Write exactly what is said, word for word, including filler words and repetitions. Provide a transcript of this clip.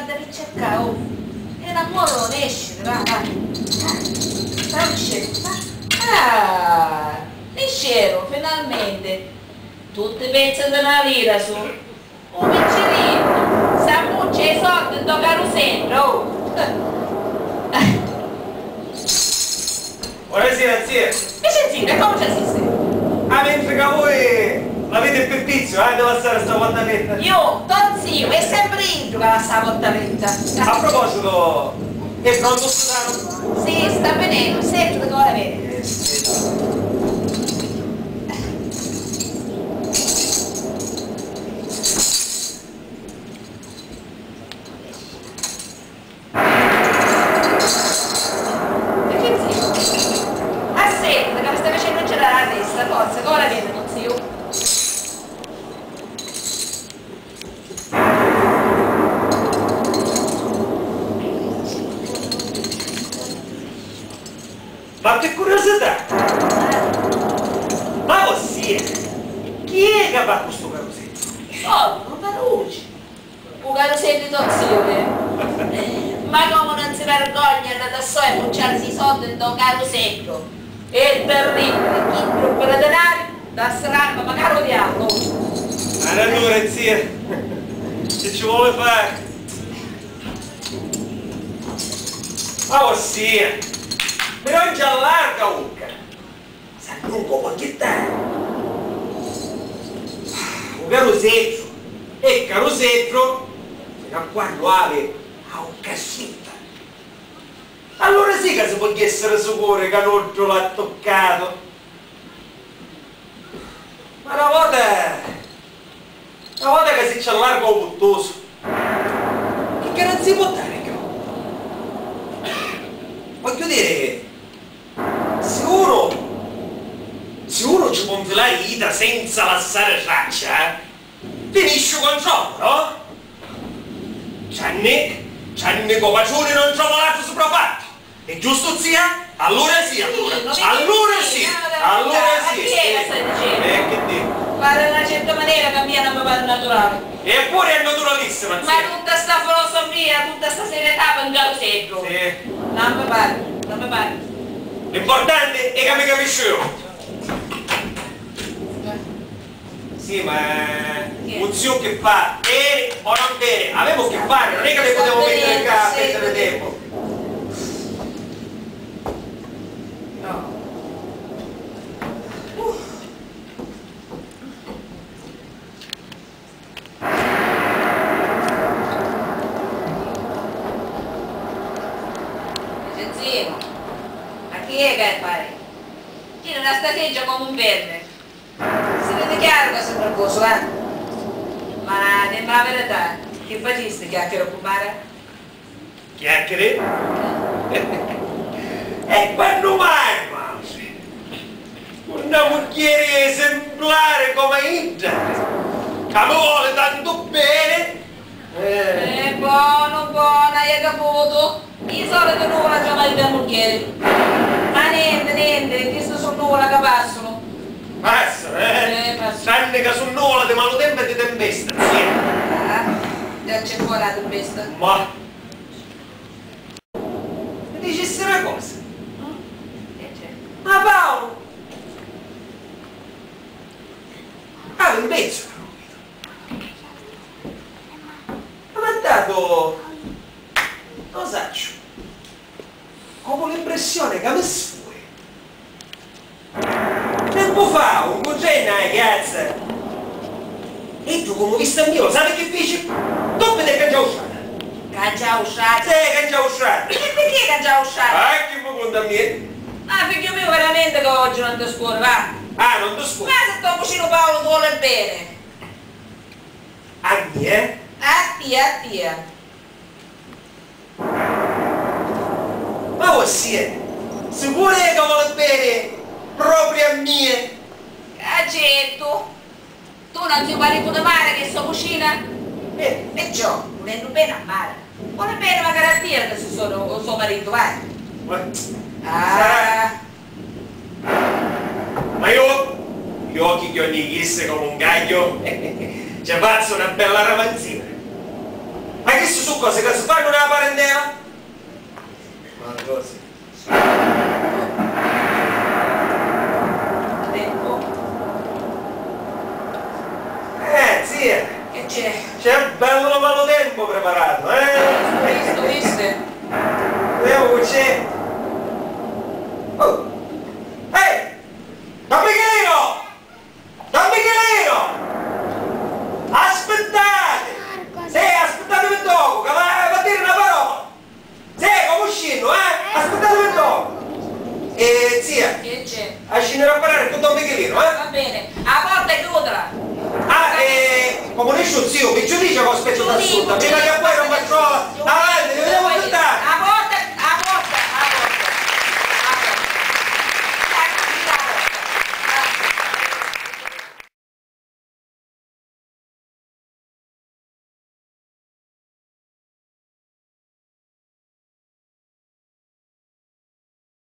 Andami a cercà, oh. E la muoru nesciri, va, va. Ah, sta nesciri, va. Ah, nesceru, finalmenti. Tutti pezzi di na lira su. U picciriddu s'ammuccia i soddi ntô caruseddu, oh. Buonasera, zia. Vincenzino, e comu ci assisti? Ah, mentri ca voi l'aviti pi viziu, eh, di lassari sta porta aperta. Iu, to ziu, è sempri iddu ca lassa a porta aperta. A propositu, è prontu stu canu? Sì, sta vinennu, senti comu la vedi. Eh, sì. Vincenzino, a senti ca mi sta facennu girari la testa, forza, comu la vedi to ziu? Ma pi curiosità, ma vossia, chi è ca va cu stu caruseddu? Oh, ma Parucci! U caruseddu di to ziu, eh. Ma comu non si vergogna, andati a soi a ammucciarisi i soddi ntô caruseddu? È terribili, chi truppu di dinari, da srampa, macari u diavulu. Ma allura, zia, chi ci voli fari? Ma vossia, mi non ci allarga a vucca. S'annunca u pò jittari. U caruseddu è caruseddu finu a quannu havi a vucca stritta. Allura sì ca si pò jessiri sicuri ca nuddu l'ha tuccatu. Ma na vota, na vota ca si ci allarga u puttusu, chi garanzii pò dari cchiù? Vogghiu diri, si unu, si unu ci pò nfilari idda senza lassari traccia, finisci u controllu, no? Gianni, Gianni Copaciuni non trova l'atru suprafattu. È giustu, zia? Allura sì, allura. Sì, non mi... Allura sì, allura sì. Ma chi è ca sta dicennu? Eh, chi dicu? Parra in una certa manera ca a mia non mi pari naturali. Eppuru è naturalissima, zia. Ma tutta sta filosofia, tutta sta serietà pi un caruseddu. Sì. Non mi pari, non mi pari. L'importanti è ca mi capisci iu. Sì, ma u ziu chi fa? Veni o non veni? Avemu chi fari, non è ca li putemu mettiri ccà a perdiri tempu. No. Vincenzino, ma chi è ca è pari? Tira na sta seggia comu un vermi. Si vidi chiaru ca si nervosu, eh? Ma dimmi la verità, chi facisti chiacchiera cu mara? Chiacchieri? E quannu mai, matri? Cu na mugghieri esemplari comu a idda, ca mi voli tantu beni. Eh. Eh, bonu, bonu, haiu caputu. I sòliti nùvula ca vaiu pi a mugghieri. Ma nenti, nenti, chisti su nùvula ca pàssunu. Pàssunu, eh? Eh, pàssunu. Tanti ca su nùvula di malu tempu e di timpesta, zia. Ah, già c'è fora la timpesta. Ma mi dicissi na cosa. Mm? Che c'è? Ma Paulu! Ah, un pezzu! Ma m'ha datu, non sacciu, comu l'impressioni ca mi sfui. Tempu fa u ncuntrai nna a chiazza e iddu, comu vistu a mia, u sapi chi fici? Doppitu e cangiau strata. Cangiau strata? Sì, cangiau strata. E pirchì cangiau strata? Ah, chi mi cunta a mia? Ah, figghiu miu, veramenti ca oggi non ti scuri, va. Ah, non ti scuri? Ma si to cucinu Paulu ti voli beni. A mia? A tia, a tia. Ma vossia, sicuru è ca voli beni propriu a mia? Ah, certu. Tu non si u maritu di Mara chi so cucina? Eh. Perciò, vulennu beni a Mara, voli beni macari a tia chi si so, so maritu, vai. Uè. Ah. Sarà. Ma iu, iu chi chiogni chissi comu un cagghiu, ci fazzu na bella ramanzina. Ma chisti su cosi ca si fannu nâ parentela? Ma cosi? Tempu. Eh, zia! Che c'è? C'è bellu bellu tempu preparatu, eh? Vistu, vistu? Vediamo che c'è. Oh! Ehi! Don Michelino! Don Michelino! Aspittate! Sì, aspittatemi ddocu, ca va, va a diri na parola! Sì, comu scinnu, eh? Aspittatemi ddocu! Eh, zia, che c'è? A scinniri a parrari cu Don Michelino, eh? Va bene. A porta chiudila! Ah, eh, comu nesciu ziu, mi giudicia ca aspettu da sutta, mi vaiu a